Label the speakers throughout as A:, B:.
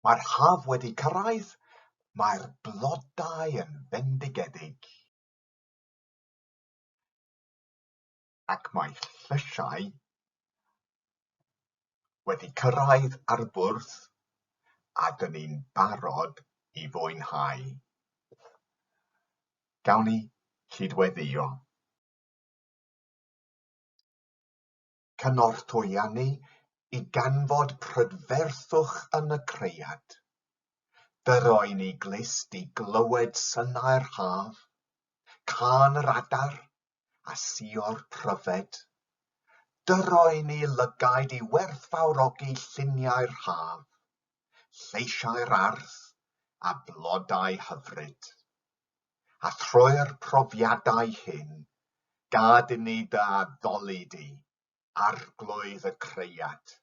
A: Mae'r haf wedi cyrraedd, mae'r blodau yn fendigedig. Ac mae llysiau wedi cyrraedd ar y bwrdd a dyn ni'n barod i fwynhau. Gawn ni cydweddïo. Cynorthwya ni i ganfod prydferthwch yn y cread. Dyro i ni glust i glywed synau'r haf, cân yr adar, a suo'r pryfed. Dyro i ni lygaid i werthfawrogi lluniau'r haf, lleisiau'r ardd, a blodau hyfryd. A thrwy'r profiadau hyn, gad inni dy addoli di, Arglwydd y Cread.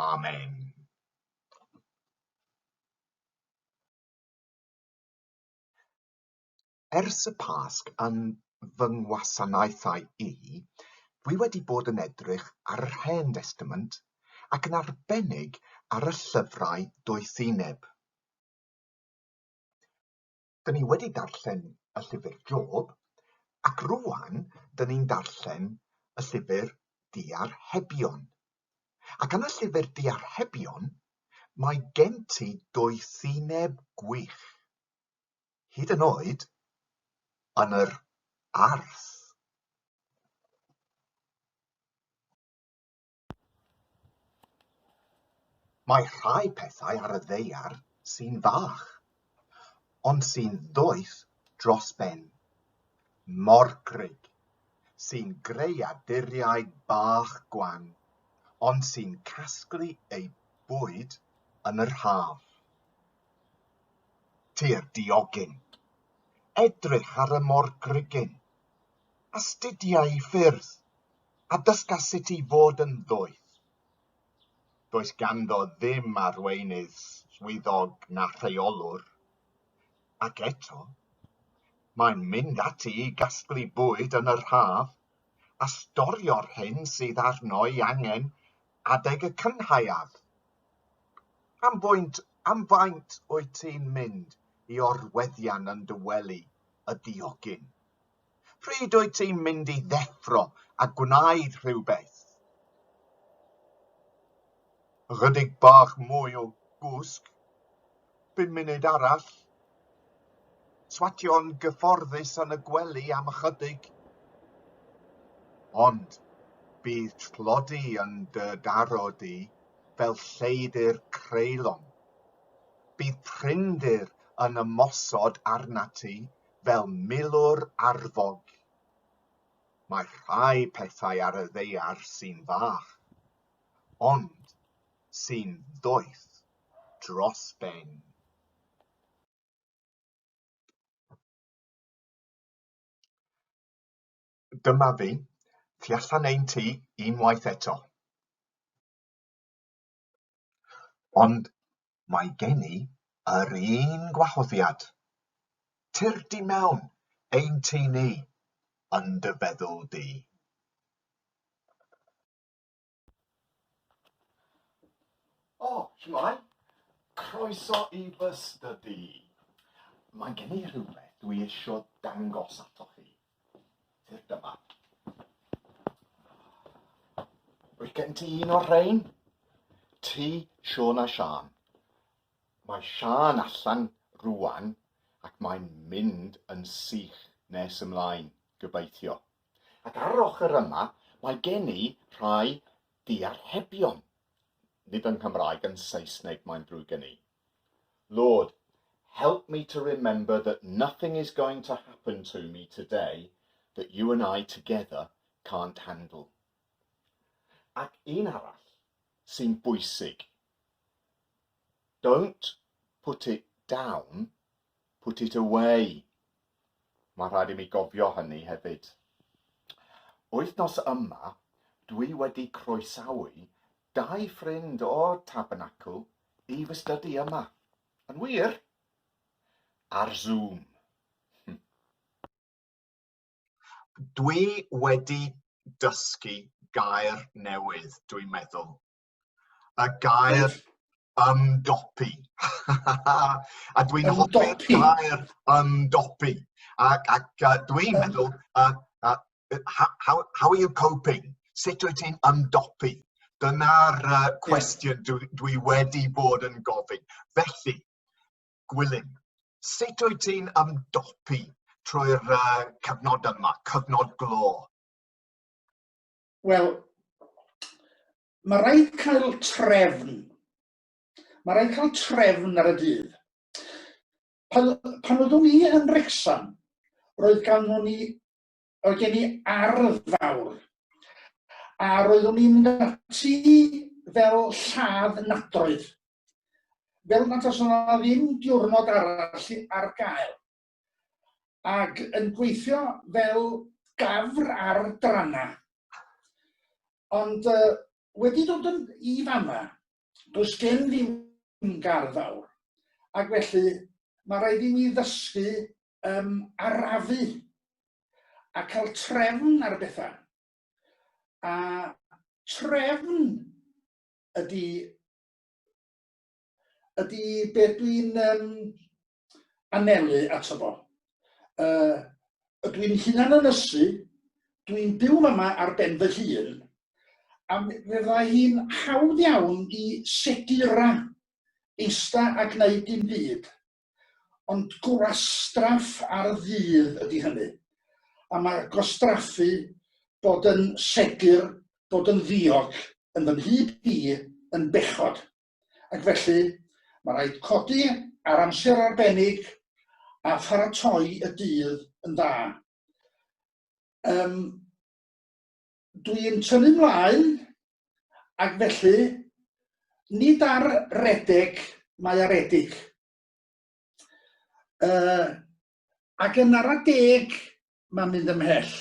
A: Amen. Ers y Pasg yn fy ngwasanaethau i, dwi wedi bod yn edrych ar yr Hen Destament ac yn arbennig ar y llyfrau doethineb. Dyn ni wedi darllen y llyfr Job, ac rŵan dyn ni'n darllen y llyfr Diarhebion. Ac yn y llyfr Diarhebion, mae gen ti doethineb gwych, hyd yn oed yn yr arth. Mae rhai pethau ar y ddaear sy'n fach, ond sy'n ddoeth dros ben. Morgrug, sy'n greaduriaid bach gwan, ond sy'n casglu eu bwyd yn yr haf. Tyrd diogyn, edrych ar y morgrugyn, astudia ei ffyrdd, a dysga sut i fod yn ddoeth. Does ganddo ddim arweinydd, swyddog na rheolwr. Ac eto, mae'n mynd ati i gasglu bwyd yn yr haf a storio'r hyn sydd arno'i angen adeg y cynhaeaf. Am bwynt, am faint wyt ti'n mynd i orweddian yn dy wely, y diogyn? Pryd wyt ti'n mynd i ddeffro a gwneud rhywbeth? Ychydig bach mwy o gwsg. Pum munud arall. Swatio'n gyfforddus yn y gwely am ychydig. Ond bydd tlodi yn dy daro di fel lleidr creulon. Bydd prinder yn ymosod arnat ti fel milwr arfog. Mae rhai pethau ar y ddaear sy'n fach, ond sy'n ddoeth dros ben. Dyma fi, tu allan ein tŷ unwaith eto. Ond mae gen i yr un gwahoddiad. Tyrd i mewn, ein tŷ ni, yn dy feddwl di. O, shwmae? Croeso i fy stydi. Mae gen i rhywbeth dwi isio dangos atoch chi. Tyrd yma. Oes gen ti un o'r rhain? Ti, Siôn a Siân. Mae Siân allan rŵan ac mae'n mynd yn sych nes ymlaen, gobeithio. Ac ar yr ochr yma, mae gen i rhai diarhebion. Nid yn Nghymraeg, yn Saesneg mae'n ddrwg gen i. Lord, help me to remember that nothing is going to happen to me today that you and I together can't handle. Ac un arall sy'n bwysig. Don't put it down, put it away. Mae rhaid i mi gofio hynny hefyd. Wythnos yma, dwi wedi croesawu dau ffrind o'r Tabernacl i fy stydi yma. Yn wir, ar Zoom. Dwi wedi dysgu gair newydd, dwi'n meddwl. Y gair... Ymdopi. A dwi'n hoffi'r gair ymdopi. Ac, ac dwi'n meddwl, how, how are you coping? Sut wyt ti'n ymdopi? Dyna'r cwestiwn dwi, dwi wedi bod yn gofyn. Felly, Gwilym, sut wyt ti'n ymdopi trwy'r cyfnod yma, cyfnod glo?
B: Wel, mae rhaid cael trefn. Mae rhaid cael trefn ar y dydd. Pan, pan oeddwn i yn Wrecsam, roedd ganddo ni, oedd gen i ardd fawr, a roeddwn i'n mynd ati fel lladd nadroedd, fel nad oes yna ddim diwrnod arall ar gael, ac yn gweithio fel gafr ar drana. Ond uh, wedi dod yn i fanna, Does gen ddim gardd fawr, ac felly mae rhaid i mi ddysgu um, arafu a cael trefn ar bethau. A trefn ydy, ydy beth dwi'n um, anelu ato fo. Uh, dwi'n hunan ynysu, dwi'n byw yma ar ben fy hun, a fe fyddai hi'n hawdd iawn i segura, eista a gwneud dim byd. Ond gwastraff ar ddydd ydy hynny. A mae gwastraffu bod yn segur, bod yn ddiog, yn fy nhyb i, yn bechod. Ac felly, mae rhaid codi ar amser arbennig a pharatoi y dydd yn dda. Um, Dwi'n tynnu mlaen, ac felly, nid ar redeg mae aredig. Uh, ac yn ara deg mae'n mynd ymhell.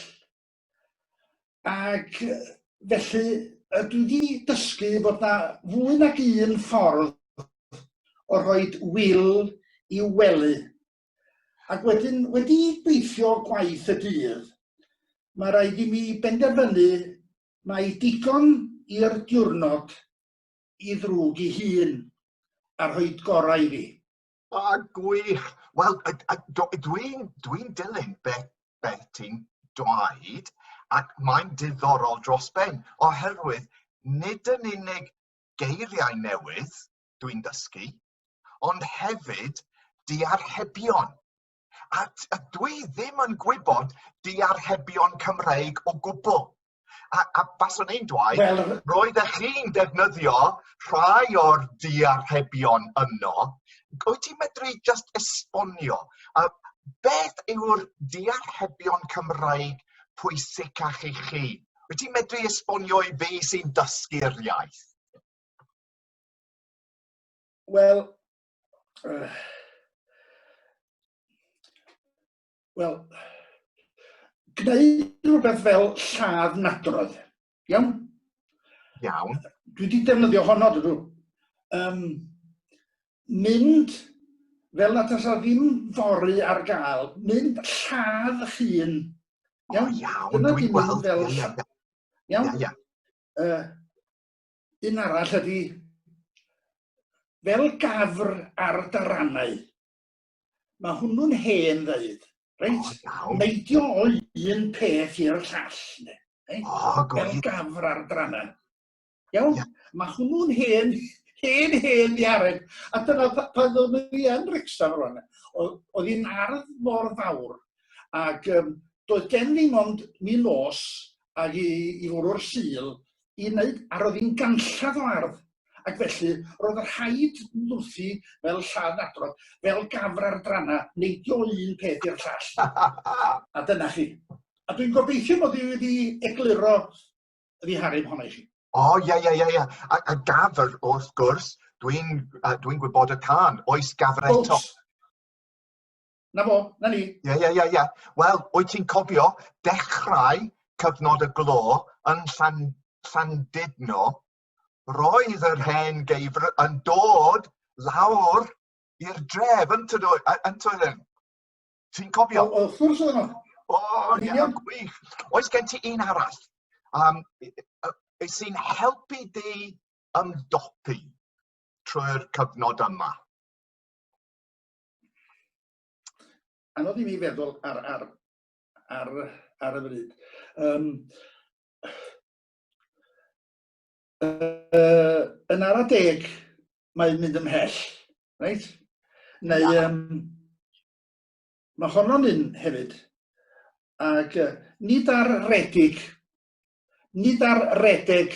B: Ac felly dwi wedi dysgu fod na fwy nag un ffordd o rhoi Wil i'w wely. Ac wedyn, wedi gweithio gwaith y dydd, mae rhaid i mi benderfynu mai digon i'r diwrnod i ddrwg i hun a rhoi gorau i fi.
A: A gwych! Wel, dwi'n dwi dilyn beth, beth ti'n dweud, ac mae'n diddorol dros ben, oherwydd nid yn unig geiriau newydd dwi'n dysgu, ond hefyd diarhebion. A, a dwi ddim yn gwybod diarhebion Cymreig o gwbl. A, a baswn i'n dweud, well, roeddech chi'n defnyddio rhai o'r diarhebion yno. Wyt ti'n medru just esbonio a beth yw'r diarhebion Cymraeg pwysicach i chi? Wyt ti'n medru esbonio i fi sy'n dysgu'r iaith?
B: Wel, Wel, gwneud rhywbeth fel lladd nadroedd. Iawn?
A: Iawn.
B: Dwi wedi defnyddio honno, dydw. Um, mynd, fel nad oes ddim fory ar gael, mynd lladd hun.
A: Iawn? O, iawn, Dyna dwi'n gweld. Fel, ia, ia.
B: Iawn? Ia, ia. Un arall ydy, fel gafr ar darannau. Mae hwnnw'n hen ddeud, reit?
A: O, iawn.
B: Neidio o un peth i'r llall, ne? Reit?
A: O,
B: Fel
A: gwych.
B: gafr ar drana. Iawn?
A: Ia.
B: Mae hwnnw'n hen, hen, hen ddiareb. A dyna pan oeddwn i yn Wrecsam rwan, oedd hi'n ardd mor fawr, ac um, doedd gen ddim ond mi nos ag i, i fwrw'r Sul i wneud, a roedd hi'n ganlladd o ardd, ac felly roedd rhaid wrthi fel lladd nadrodd, fel gafr ar drana, neidio o un peth i'r llall. A dyna chi. A dwi'n gobeithio mod i wedi egluro y ddihareb honno i chi.
A: O, ie, ie, ie, ie. A, a gafr, wrth gwrs, dwi'n uh, dwi gwybod y can. Oes gafr eto?
B: Na fo, na ni.
A: Ie, ie, ie, ie. Wel, wyt ti'n cofio dechrau cyfnod y glo yn Llan, Llandudno, roedd yr hen geifr yn dod lawr i'r dref, yn tydw? Ti'n cofio?
B: O, wrth gwrs oedd yno.
A: O, ie, gwych. Oes gen ti un arall um, sy'n helpu di ymdopi? trwy'r cyfnod yma?
B: Anodd i mi feddwl ar, ar, ar, ar y bryd. Um, uh, yn ara deg, mae'n mynd ymhell, reit? Neu, um, mae honno'n un hefyd. Ac uh, nid ar redig, nid ar redeg,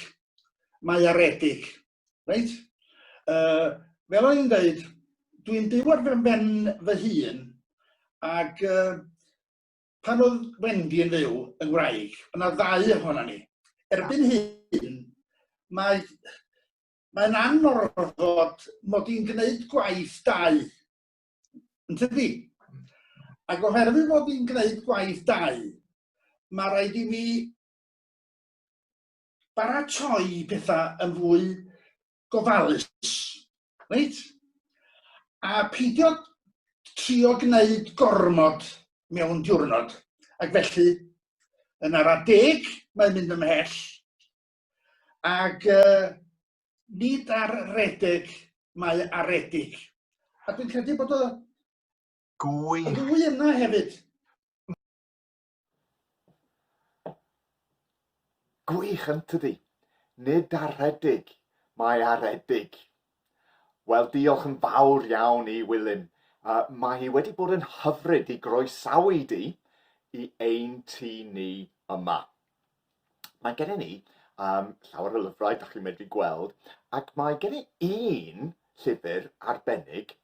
B: mae aredig. Reit? Uh, fel o'n i'n dweud, dwi'n byw ar fy mhen fy hun, ac uh, pan oedd Wendy yn fyw yng Ngwraig, yna ddau ohono ni. Erbyn hyn, mae mae'n anorfod mod i'n gwneud gwaith dau. Yn tydi? Ac oherwydd mod i'n gwneud gwaith dau, mae rhaid i mi baratoi pethau yn fwy gofalus, reit? A peidio trio gwneud gormod mewn diwrnod. Ac felly, yn ara deg, mae'n mynd ymhell. Ac uh, nid ar redeg, mae aredig. A dwi'n credu bod y...
A: Gwych.
B: Y ddwy yna hefyd.
A: Gwych yntydi? Nid aredig, mae aredig. Wel, diolch yn fawr iawn i Wilym. Uh, mae hi wedi bod yn hyfryd i groesawu di i ein tŷ ni yma. Mae gennym ni um, llawer o lyfrau, da chi'n medru gweld, ac mae gen i un llyfr arbennig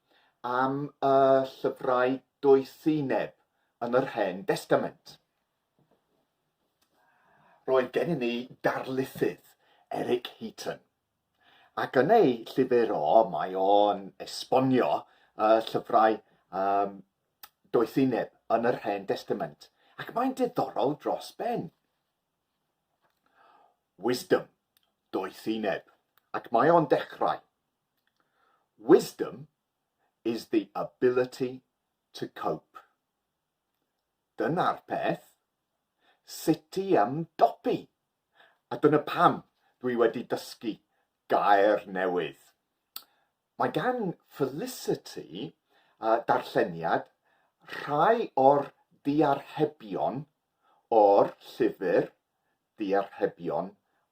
A: am y llyfrau doethineb yn yr Hen Destament. Roedd gennym ni darlithydd, Eric Heaton, ac yn ei llyfr o, mae o'n esbonio y llyfrau um, doethineb yn yr Hen Destament, ac mae'n diddorol dros ben. Wisdom, doethineb, ac mae o'n dechrau. Wisdom is the ability to cope. Dyna'r peth. Sut i ymdopi. A dyna pam dwi wedi dysgu gair newydd. Mae gan Felicity uh, darlleniad rhai o'r diarhebion o'r llyfr Diarhebion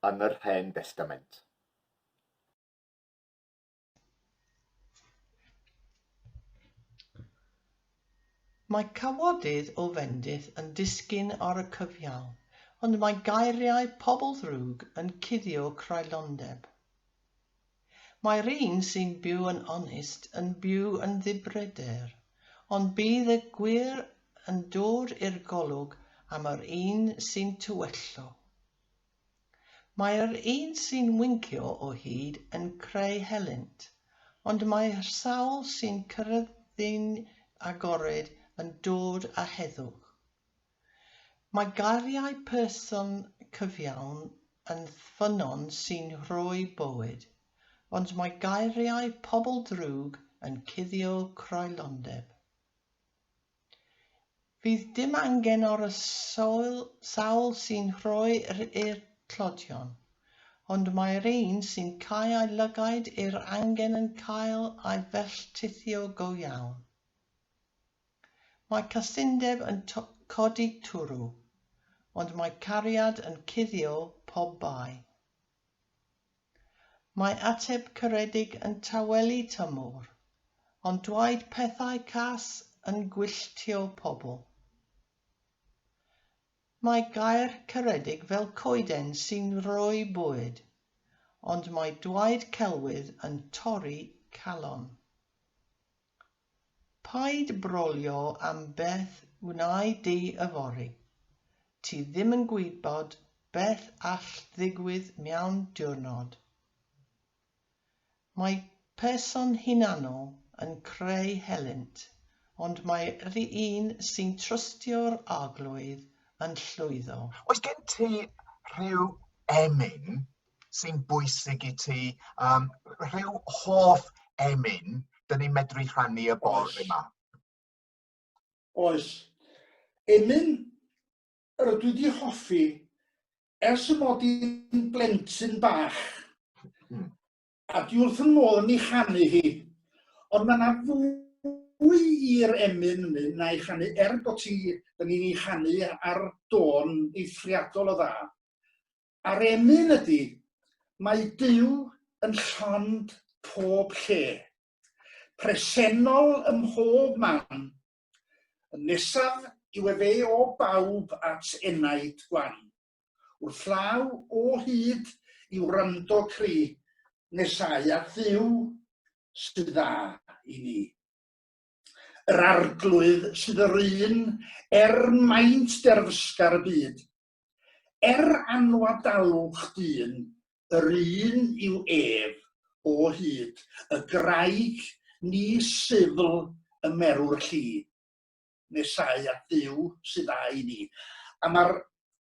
A: yn yr Hen Destament.
C: Mae cawodydd o fendith yn disgyn ar y cyfiawn, ond mae geiriau pobl ddrwg yn cuddio creulondeb. Mae'r un sy'n byw yn onest yn byw yn ddibryder, ond bydd y gwir yn dod i'r golwg am yr un sy'n twyllo. Mae'r un sy'n wincio o hyd yn creu helynt, ond mae'r sawl sy'n cyrraeddu'n agored yn dod â heddwch. Mae geiriau person cyfiawn yn ffynnon sy'n rhoi bywyd, ond mae geiriau pobl ddrwg yn cuddio creulondeb. Fydd dim angen ar y sawl sy'n rhoi i'r tlodion, ond mae'r un sy'n cau ei lygaid i'r angen yn cael ei felltithio go iawn. Mae casindeb yn codi twrw, ond mae cariad yn cuddio pob bai. Mae ateb caredig yn tawelu tymor, ond dwaed pethau cas yn gwylltio pobl. Mae gair caredig fel coeden sy'n rhoi bwyd, ond mae dwaed celwydd yn torri calon. Paid brolio am beth wnai di yfory. Ti ddim yn gwybod beth all ddigwydd mewn diwrnod. Mae person hunanol yn creu helynt, ond mae'r un sy'n trystio'r Arglwydd yn llwyddo.
A: Oes gen ti rhyw emyn sy'n bwysig i ti, um, rhyw hoff emyn dyn ni'n medru rhannu y bore yma?
B: Oes. Emyn yr ydw i wedi hoffi ers y mod i'n blentyn bach. A dwi wrth 'y modd yn ei chanu hi, ond mae 'na fwy i'r emyn hynny na'i chanu, er bod ti, da ni'n ei chanu ar dôn eithriadol o dda. A'r emyn ydy, mae Duw yn llond pob lle, presennol ym mhob man, y nesaf yw efe o bawb at enaid gwan. Wrth law o hyd i wrando cri, nesáu at Dduw sydd dda i ni. Yr Arglwydd sydd yr un er maint derfysgar y byd. Er anwadalwch dyn, yr un yw ef o hyd, y graig ni syfl y merw'r lli. nesáu at Dduw sydd dda i ni. A mae'r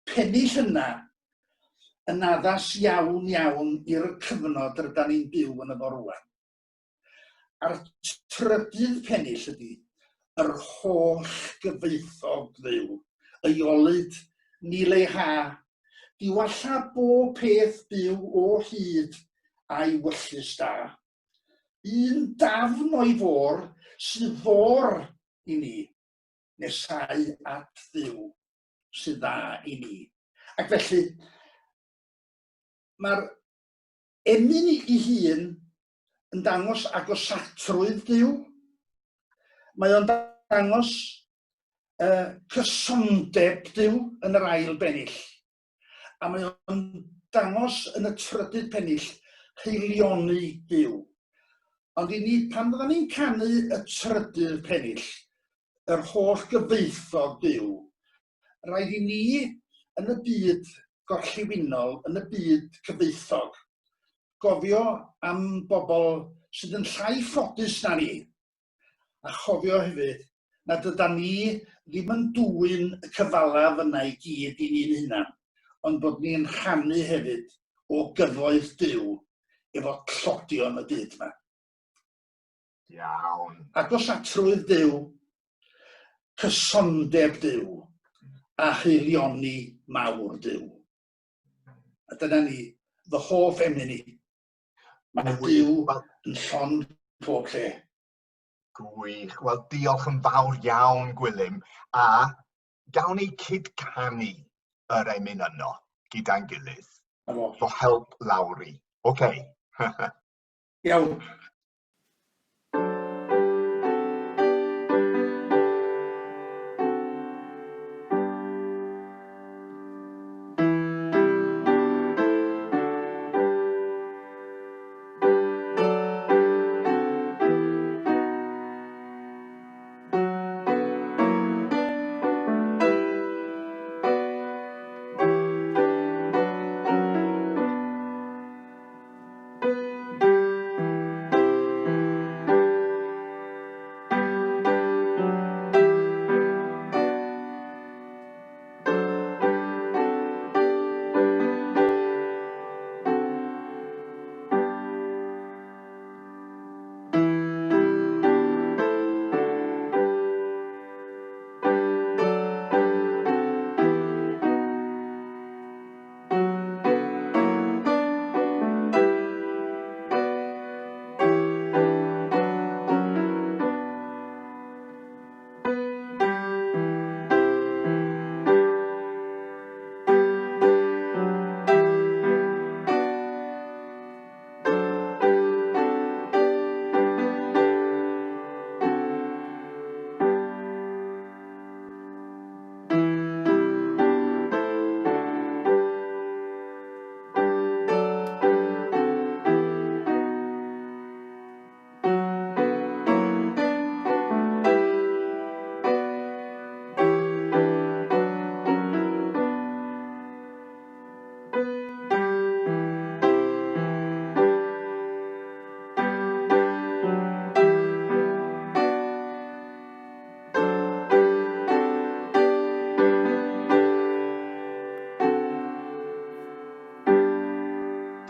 B: pennill yna yn addas iawn iawn i'r cyfnod rydan ni'n byw yno fo rŵan. A'r trydydd pennill ydy yr holl gyfoethog Dduw, ei olud ni leiha, diwalla bob peth byw o hyd a'i wyllys da. Un dafn o'i fôr sydd fôr i ni, nesáu at Dduw sydd dda i ni. Ac felly, mae'r emyn ei hun yn dangos agosatrwydd Duw. Mae o'n dangos uh, cysondeb Duw yn yr ail bennill. A mae o'n dangos yn y trydydd pennill haelioni Duw. Ond i ni, pan fyddan ni'n canu y trydydd pennill, yr holl gyfoethog Duw, rhaid i ni yn y byd gorllewinol, yn y byd cyfoethog, gofio am bobl sydd yn llai ffodus na ni, A chofio hefyd nad ydan ni ddim yn dwyn y cyfalaf yna i gyd i ni'n hunan, ond bod ni'n rhannu hefyd o gyfoeth Duw efo tlodion y byd 'ma.
A: Iawn.
B: Agosatrwydd Duw, cysondeb Duw, a haelioni mawr Duw. A dyna ni, fy hoff emyn i. Mae Duw yn llond pob lle.
A: Gwych. Wel, diolch yn fawr iawn, Gwilym. A gawn ni cyd-canu yr emyn yno gyda'n gilydd. Fo help Lowri. Oce. Okay.
B: Iawn.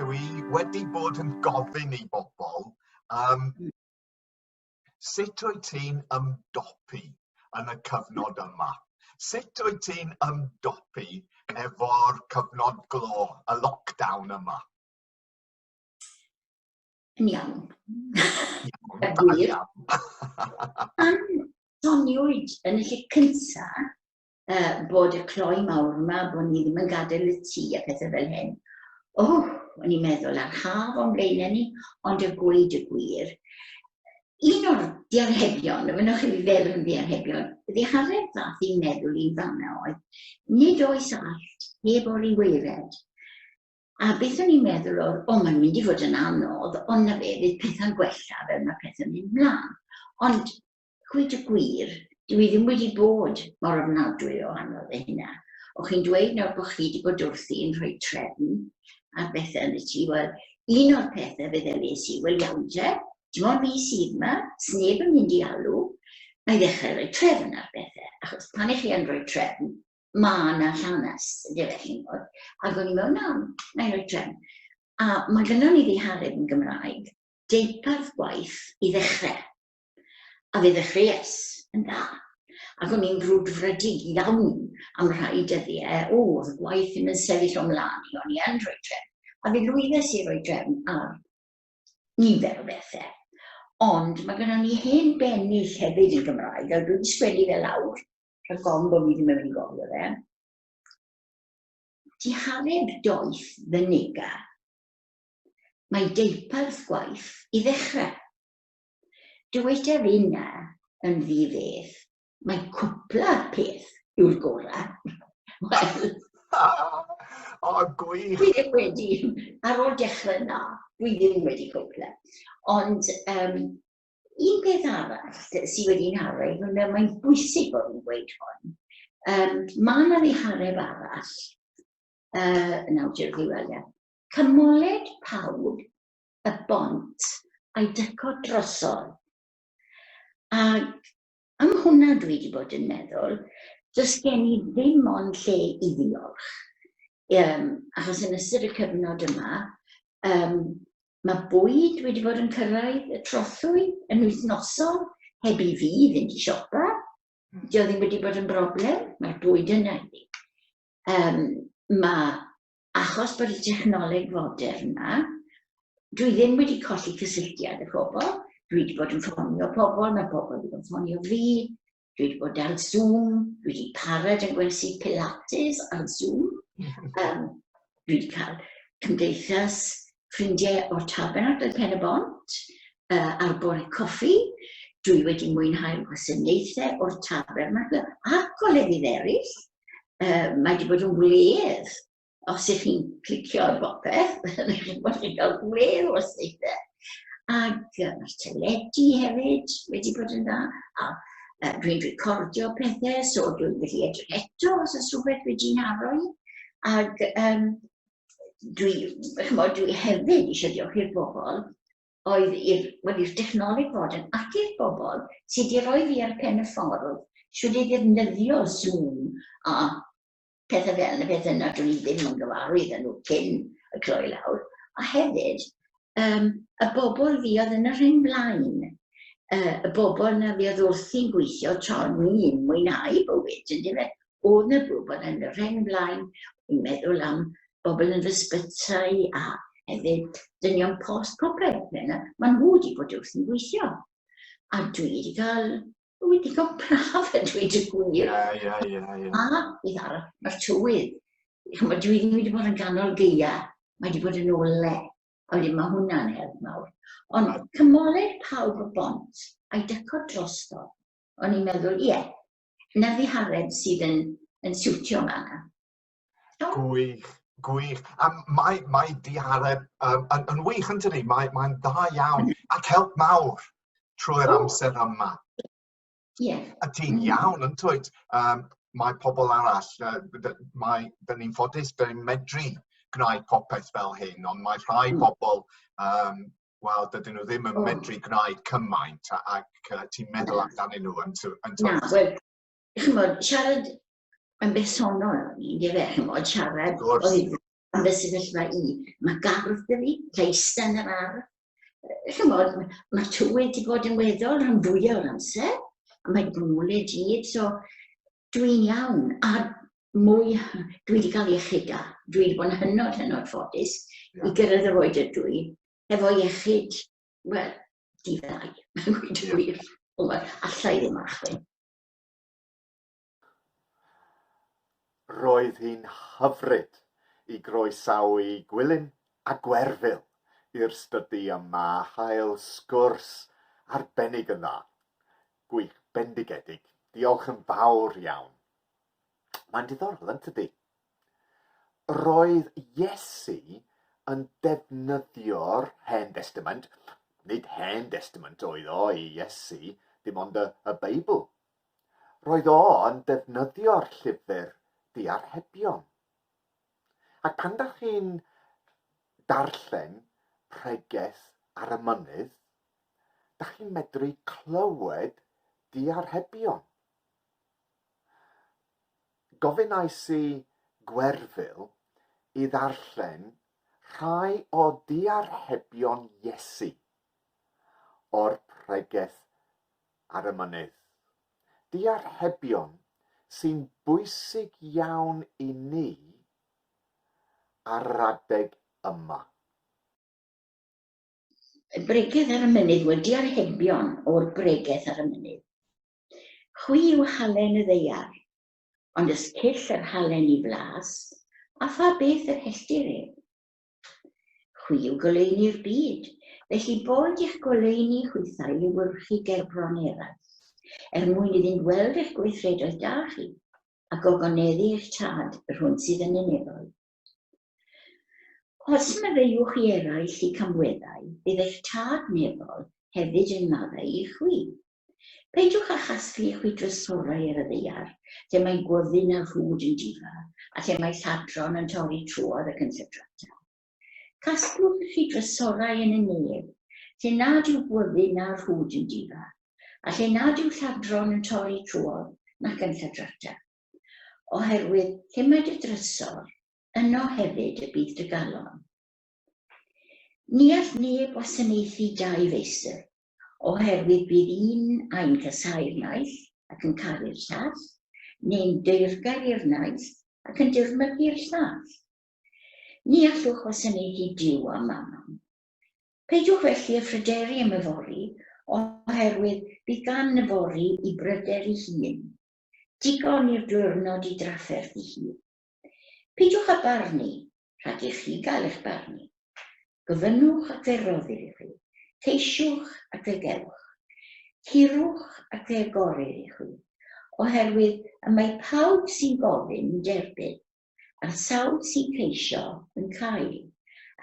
A: Dwi wedi bod yn gofyn i bobl um, sut wyt ti'n ymdopi yn y cyfnod yma? Sut wyt ti'n ymdopi efo'r cyfnod glo, y lockdown yma?
D: Yn iawn. Y gwir. Pan soniwyd yn y lle cynta bod y cloi mawr yma, bod ni ddim yn gadael y tŷ a pethau fel hyn, o, o'n i'n meddwl ar haf o'n blaenau ni, ond y gweud y gwir, un o'r diarhebion, y mynnwch chi fi feddwl yn ddiarhebion, y ddihareb ddath i'n meddwl i'n fanna oedd, nid oes allt heb ori waered. A beth o'n i'n meddwl oedd, o, mae'n mynd i fod yn anodd, ond na fe, fydd pethau'n gwella fel mae pethau'n mynd mlaen. Ond, gweud y gwir, dwi ddim wedi bod mor ofnadwy o anodd â hynna. O'ch chi'n dweud nawr bod chi wedi bod wrthi yn rhoi trefn ar bethau yn y tŷ. Wel, un o'r pethau fe ddelies i, wel iawn te, dim ond fi sydd yma, sneb yn mynd i alw, na i ddechrau rhoi trefn ar bethau. Achos pan ych chi yn rhoi trefn, ma' 'na llanast, yndyfe, chi'n gwybod. Ac o'n i'n meddwl, na, na i roi trefn. A mae gynnon ni ddihareb yn Gymraeg, deuparth gwaith i ddechrau. A fe ddechreuais yn dda. Ac o'n i'n frwdfrydig iawn am rhai dyddiau, o, oedd y gwaith ddim yn sefyll o mlaen i, o'n i yn rhoi trefn. A fe lwyddes i roi trefn ar nifer o bethau. Ond mae gynnon ni hen bennill hefyd yn Gymraeg, a dwi wedi sgwennu fe lawr, Rhag ofn bod fi ddim yn mynd i gofio fe. Dihareb doeth fy nega. Mae deuparth gwaith i ddechrau. Dywedaf inna yn ddi-feth, mae cwpla'r peth yw'r gorau. Wel...
A: O, gwych!
D: Dwi ddim wedi, ar ôl dechrau na, dwi ddim wedi cwpla. Ond um, Un peth arall sydd wedi nharo i, mae'n bwysig bod fi'n gweud hwn, mae yna ddihareb arall, nawr diolch i weld e, cymoled pawb y bont a'i dyco drosodd. Ac am hwnna dwi wedi bod yn meddwl, does gen i ddim ond lle i ddiolch. Achos yn ystod y cyfnod yma, Mae bwyd wedi bod yn cyrraedd y trothwy yn wythnosol heb i fi fynd i siopa. Dio ddim wedi bod yn broblem, mae'r bwyd yna i fi. Mae, achos bod y technoleg fodern yma, dwi ddim wedi colli cysylltiad â phobl. Dwi wedi bod yn ffonio pobl, mae pobl wedi bod yn ffonio fi. Dwi wedi bod ar Zoom, dwi wedi parad yn gwersi Pilates ar Zoom. Dwi wedi cael cymdeithas ffrindiau o'r Tabernacl Pen y Bont ar bore coffi. Dwi wedi mwynhau'r gwasanaethau o'r Tabernacl ac o lefydd eraill. Mae wedi bod yn wledd. Os ych chi'n clicio ar bopeth, chi'n bod chi'n cael gwledd o wasanaethau. Ac mae'r teledu hefyd wedi bod yn dda. A dwi'n recordio pethau, so dwi'n gallu edrych eto os oes rhywbeth wedi nharo i. Ac dwi, chymod, dwi hefyd eisiau diolch i'r bobl oedd i'r, wel, i'r dechnoleg fodern ac i'r bobl sydd wedi rhoi fi ar pen y ffordd shwt i ddefnyddio Zoom a pethau fel 'na, pethau nad o'n i ddim yn gyfarwydd â nhw cyn y cloi lawr. A hefyd, um, y bobl fuodd yn y rheng flaen, y bobl na fuodd wrthi'n gweithio tra o'n i'n mwynhau bywyd, yn dyfe? Oedd na bobl yn y rheng flaen, yn meddwl am bobl yn yr ysbytai a hefyd dynion post popeth, yna, maen nhw wedi bod wrthi'n gweithio. A dwi wedi cael Wy'n digon braf a dweud y gwir.
A: Ie, ie, ie, ie.
D: A, beth arall, mae'r tywydd. Chymod, dwi ddim wedi bod yn ganol gaea. Mae wedi bod yn ole. A wedyn mae hwnna'n help mawr. Ond cymoled pawb y bont a'i dyco drosto. O'n i'n meddwl, ie, na ddihareb sydd yn, yn siwtio yma.
A: Gwych, gwych. A mae, mae dihareb um, yn, yn wych yn tydi? Mae'n mae dda iawn mm. ac help mawr trwy'r amser yma.
D: Yeah.
A: A ti'n iawn yn twyd, mae pobl arall, mae, dyn ni'n ffodus, dyn ni'n medru gwneud popeth fel hyn, ond mae rhai pobl, wel, dydyn nhw ddim yn medru gwneud cymaint, ac ti'n meddwl amdanyn nhw yn, yn
D: twyd. Na, wel, chymod, siarad yn bersonol o'n i, yndyfe, chimod, siarad oedd am fy sefyllfa i. Mae gardd 'da fi, lle eistedd yn yr ardd. Chimod, mae'r tywydd wedi bod yn weddol rhan fwyaf o'r amser, a mae wedi bod yn wled dydd, so dwi'n iawn. A mwy, dwi wedi cael iechyd da. Dwi wedi bod yn hynod, hynod ffodus i gyrraedd yr oed ydw i, efo iechyd. Wel, dydd ddau, gweud y gwir. Alla i ddim achwyn.
A: Roedd hi'n hyfryd i groesawu Gwilym a Gwerfyl i'r stydi yma a chael sgwrs arbennig yn dda. Gwych, bendigedig. Diolch yn fawr iawn. Mae'n diddorol, yn tydi? Roedd Iesu yn defnyddio'r Hen Destament, nid Hen Destament oedd o i Iesu, dim ond y, y Beibl. Roedd o yn defnyddio'r llyfr diarhebion. Ac pan dach chi'n darllen pregeth ar y mynydd, dach chi'n medru clywed diarhebion. Gofynnais i Gwerfyl i ddarllen rhai o ddiarhebion Iesu o'r Pregeth ar y Mynydd, diarhebion sy'n bwysig iawn i ni ar yr adeg yma.
D: Y Bregeth ar y Mynydd, wel diarhebion o'r Bregeth ar y Mynydd. Chwi yw halen y ddaear, ond ys cyll yr halen i flas, a pha beth yr helltir ef? Chwi yw goleuni'r byd, felly boed i'ch goleuni chwithau lewyrchu gerbron eraill, er mwyn iddynt weld eich gweithredoedd da chi, a gogoneddu eich Tad, yr hwn sydd yn y nefoedd. Os maddeuwch i eraill eu camweddau, bydd eich Tad nefol hefyd yn maddau i chwi. Peidiwch â chasglu chwi drysorau ar y ddaear, lle mae gwyfyn a rhwd yn difa, a lle mae lladron yn torri trwodd ac yn lladrata. Casglwch chi drysorau yn y nef, lle nad yw gwyfyn na rhwd yn difa, a lle nad yw lladron yn torri trwodd nac yn lladrata. Oherwydd lle mae dy drysor, yno hefyd y bydd dy galon. Ni all neb wasanaethu dau feistr, oherwydd bydd un ai'n casáu'r naill ac yn caru'r llall, neu'n deyrgar i'r naill ac yn dirmygu'r llall. Ni allwch wasanaethu Duw a Mammon. Peidiwch felly â phryderu am yfory, oherwydd bydd gan yfory i bryder ei hun. Digon i'r diwrnod i drafferth ei hun. Peidiwch â barnu, rhag i chi gael eich barnu. Gofynnwch ac fe roddir i chwi, ceisiwch ac fe gewch, curwch ac fe agorir i chwi, oherwydd y mae pawb sy'n gofyn yn derbyn, a'r sawl sy'n ceisio yn cael,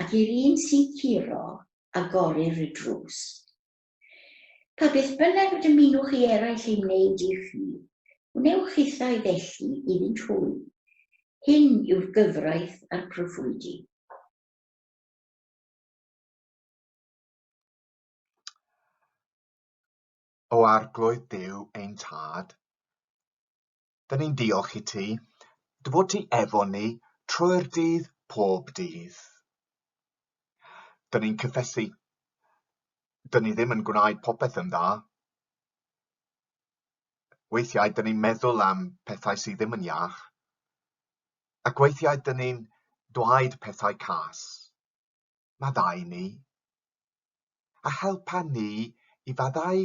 D: ac i'r un sy'n curo agorir y drws. Pa beth bynnag y dymunwch i eraill ei wneud i chi, wnewch chithau felly iddynt hwy. Hyn yw'r gyfraith a'r proffwydi.
A: O Arglwydd Duw ein Tad, dyn ni'n diolch i ti, dy fod ti efo ni trwy'r dydd pob dydd. Dyn ni'n cyffesu, dyn ni ddim yn gwneud popeth yn dda. Weithiau dyn ni'n meddwl am pethau sydd ddim yn iach, ac weithiau dyn ni'n dweud pethau cas. Maddau ni, a helpa ni i faddau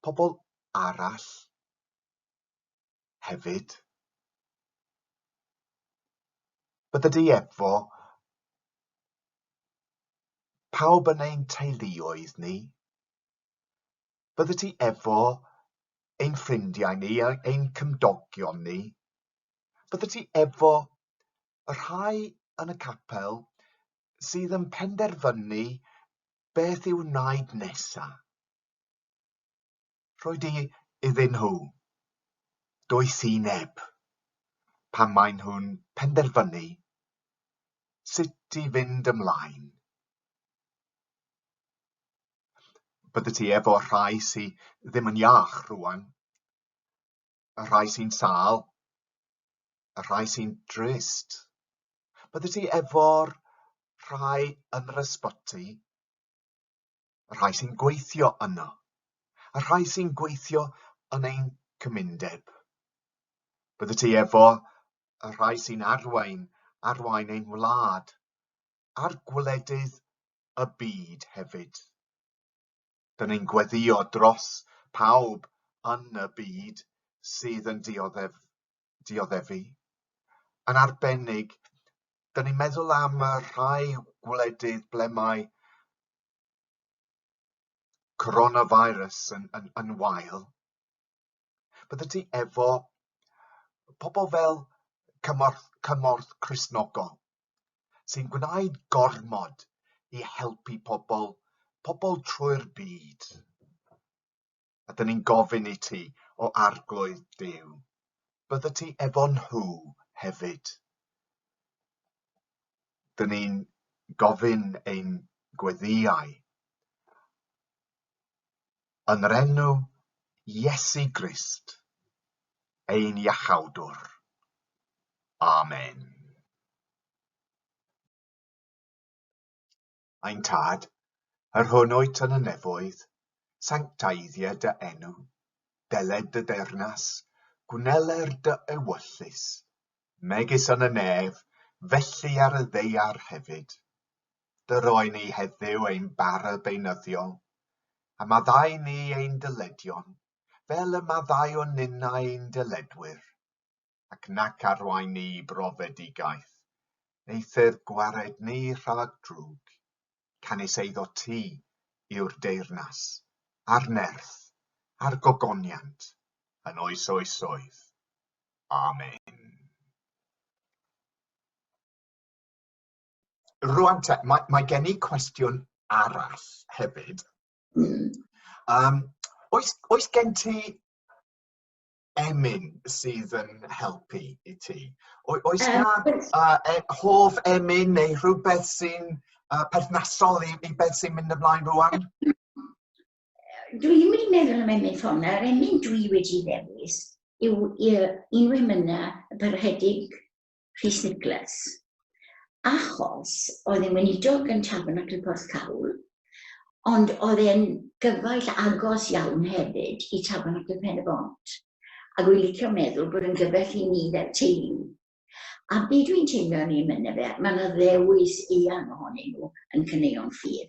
A: pobl arall hefyd. Bydde di efo pawb yn ein teuluoedd ni. Bydde ti efo ein ffrindiau ni, ein cymdogion ni. Bydde ti efo y rhai yn y capel sydd yn penderfynu beth i'w wneud nesa. Rhoi di iddyn nhw doethineb pan maen nhw'n penderfynu sut i fynd ymlaen. Bydde ti efo rhai sy ddim yn iach rŵan, y rhai sy'n sâl, y rhai sy'n drist. Bydde ti efo'r rhai yn yr ysbyty, y rhai sy'n gweithio yno, y rhai sy'n gweithio yn ein cymundeb. Bydde ti efo y rhai sy'n arwain, arwain ein wlad, a'r gwledydd y byd hefyd. Dyn ni'n gweddïo dros pawb yn y byd sydd yn dioddef, dioddefu. Yn arbennig, dyn ni'n meddwl am y rhai gwledydd ble mae coronavirus yn, yn, yn wael. Bydde ti efo pobl fel cymorth, cymorth Cristnogol sy'n gwneud gormod i helpu pobl, pobl trwy'r byd. A dyn ni'n gofyn i ti, o Arglwydd Duw, bydde ti efo nhw hefyd. Dyn ni'n gofyn ein gweddïau Yn yr enw Iesu Grist, ein Iachawdwr. Amen. Ein Tad, yr hwn wyt yn y nefoedd, sancteiddia dy enw, deled dy deyrnas, gwneler dy ewyllys, megis yn y nef, felly ar y ddaear hefyd. Dy roi ni heddiw ein bara beunyddiol, a maddau ni ein dyledion, fel y maddauwn ninnau ein dyledwyr, ac nac arwain ni i brofedigaeth, eithr gwared ni rhag drwg, canys eiddo ti yw'r deyrnas, a'r nerth, a'r gogoniant, yn oes oesoedd. Amen. Rwan te, mae, mae gen i cwestiwn arall hefyd. Um, oes, oes gen ti emyn sydd yn helpu i ti? O, oes na uh, e, hoff emyn neu rhywbeth sy'n uh, perthnasol i, i beth sy'n mynd ymlaen rwan?
D: Dwi ddim wedi meddwl am emyn ffordd 'na. Yr emyn dwi wedi ddewis yw un o emynau y Parchedig Rhys Nicholas, achos oedd e'n weinidog yn Tabernacl Porthcawl, ond oedd e'n gyfaill agos iawn hefyd i Tabernacl Pen-y-bont. Ac wy'n licio meddwl bod yn gyfaill i ni fel teulu. A be dwi'n teimlo yn ei emynau fe, mae yna ddewis eang ohonyn nhw yn caneuon ffydd.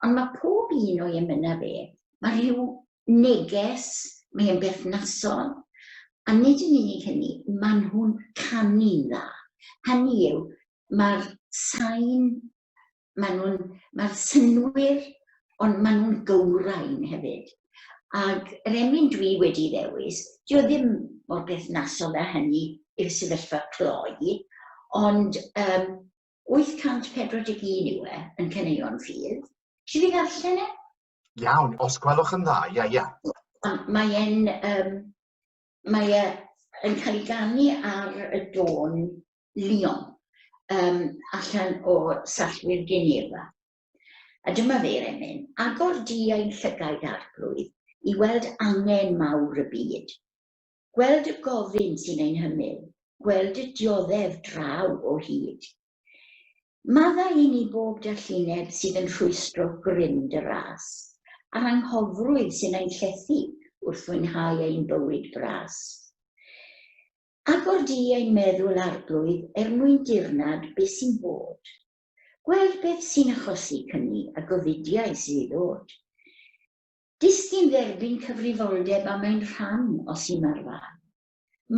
D: Ond mae pob un o'i emynau fe, mae rhyw neges, mae e'n berthnasol, a nid yn unig hynny, maen nhw'n canu'n dda. Hynny yw, mae'r sain, maen nhw'n, mae'r synnwyr, ond maen nhw'n gywrain hefyd. Ac yr emyn dwi wedi ddewis, dio ddim mor berthnasol â hynny i'r sefyllfa cloi, ond um, 841 yw e yn Caneuon Ffydd. Eisiau fi ddarllen e?
A: Iawn, os gwelwch yn dda, ie, ie.
D: Mae e'n, um, mae e yn cael ei ganu ar y dôn Lyon, um, allan o Sallwyr Geneva. A dyma fe'r emyn, agor di ein llygaid arglwydd i weld angen mawr y byd. Gweld y gofyn sy'n ein hymyl, gweld y dioddef draw o hyd. Maddau i ni bob dallineb sydd yn rhwystro grym dy ras, a'r anghofrwydd sy'n ein llethu wrth fwynhau ein bywyd bras. Agor di ein meddwl, Arglwydd, er mwyn dirnad be sy'n bod. Gweld beth sy'n achosi cyni a gofidiau sydd i ddod. Dysgu'n dderbyn cyfrifoldeb am ein rhan os i mae'r fai.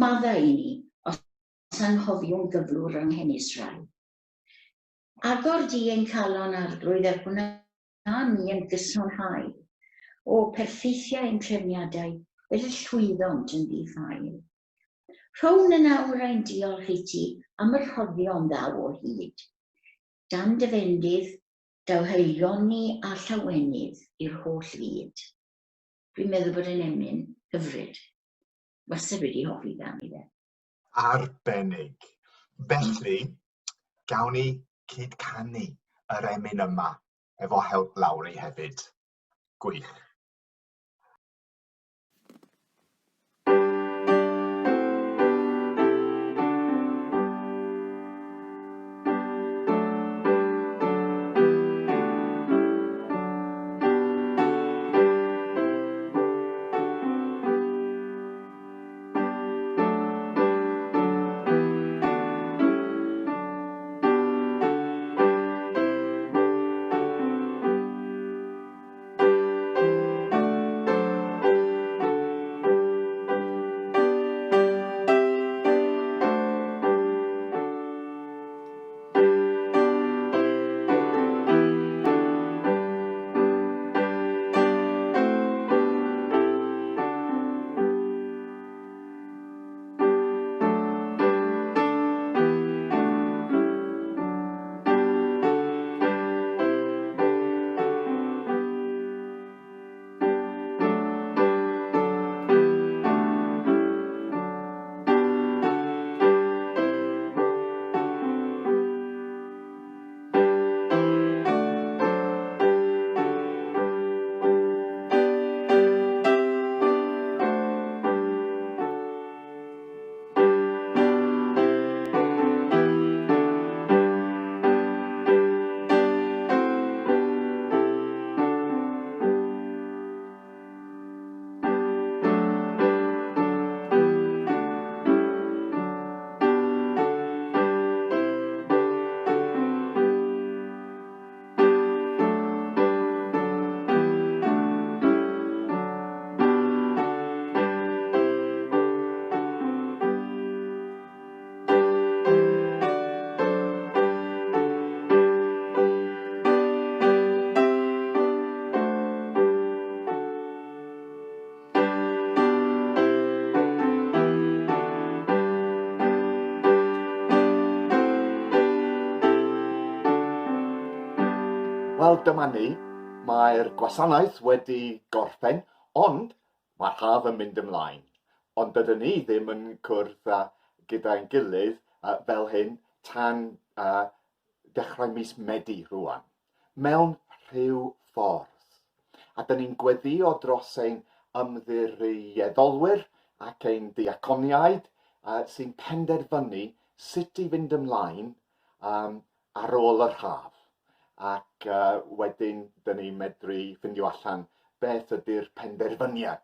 D: Maddau i ni, os Os anghofiwn gyflwr anghenus rai. Agor di ein calon, Arglwydd, a gwna ni yn gyson hael. O, perffeithiau ein trefniadau, fel y llwyddont yn ddi-ffael. Rhown yn awr ein diolch i ti am y rhoddion ddaw o hyd. Dan dy fendith, daw haelioni a llawenydd i'r holl fyd. Dwi'n meddwl bod e'n emyn hyfryd. Wastad wedi hoffi ganu fe.
A: Arbennig. Felly, gawn ni cyd-canu yr emyn yma efo help Lowri hefyd. Gwych. Wel, dyma ni. Mae'r gwasanaeth wedi gorffen, ond mae'r haf yn mynd ymlaen. Ond dydyn ni ddim yn cwrdd uh, gyda'n gilydd uh, fel hyn tan uh, dechrau mis Medi rwan. Mewn rhyw ffordd. A dyn ni'n gweddio dros ein ymddiriedolwyr ac ein diaconiaid uh, sy'n penderfynu sut i fynd ymlaen um, ar ôl yr haf. Ac uh, wedyn, dyn ni'n medru ffindio allan beth ydy'r penderfyniad.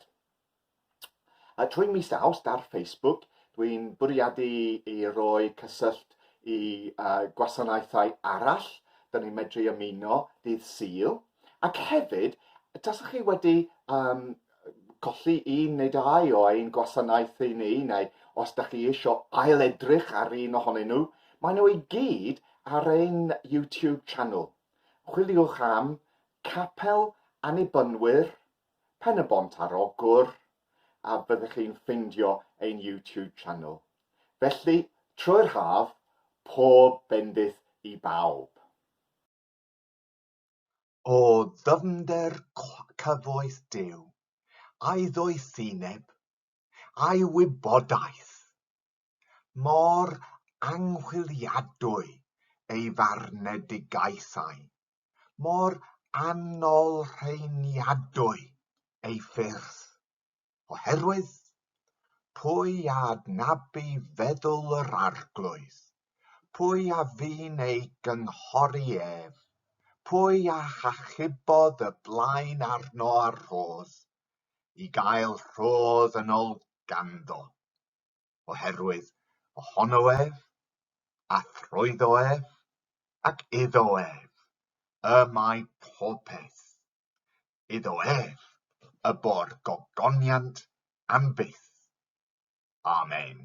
A: A trwy mis Awst ar Facebook, dwi'n bwriadu i roi cysyllt i uh, gwasanaethau arall. Dyn ni'n medru ymuno dydd Sul. Ac hefyd, tasach chi wedi um, colli un neu dau o ein gwasanaethau ni, neu os da chi eisiau ail-edrych ar un ohonyn nhw, maen nhw i gyd ar ein YouTube channel. Chwiliwch am Capel Annibynwyr, Pen-y-bont ar Ogwr, a byddwch chi'n ffeindio ein YouTube channel. Felly, trwy'r haf, pob bendith i bawb. O ddyfnder cyfoeth Duw, a'i ddoethineb, a'i wybodaeth! Mor anghwiliadwy ei farnedigaethau, mor anolrheiniadwy ei ffyrdd! Oherwydd, pwy a adnabu feddwl yr Arglwydd? Pwy a fu'n ei gynghori ef? Pwy a achubodd y blaen arno â rhodd, i gael rhodd yn ol ganddo? Oherwydd ohono ef, a thrwyddo ef, ac iddo ef, y mae popeth. Iddo ef y bo'r gogoniant am byth. Amen.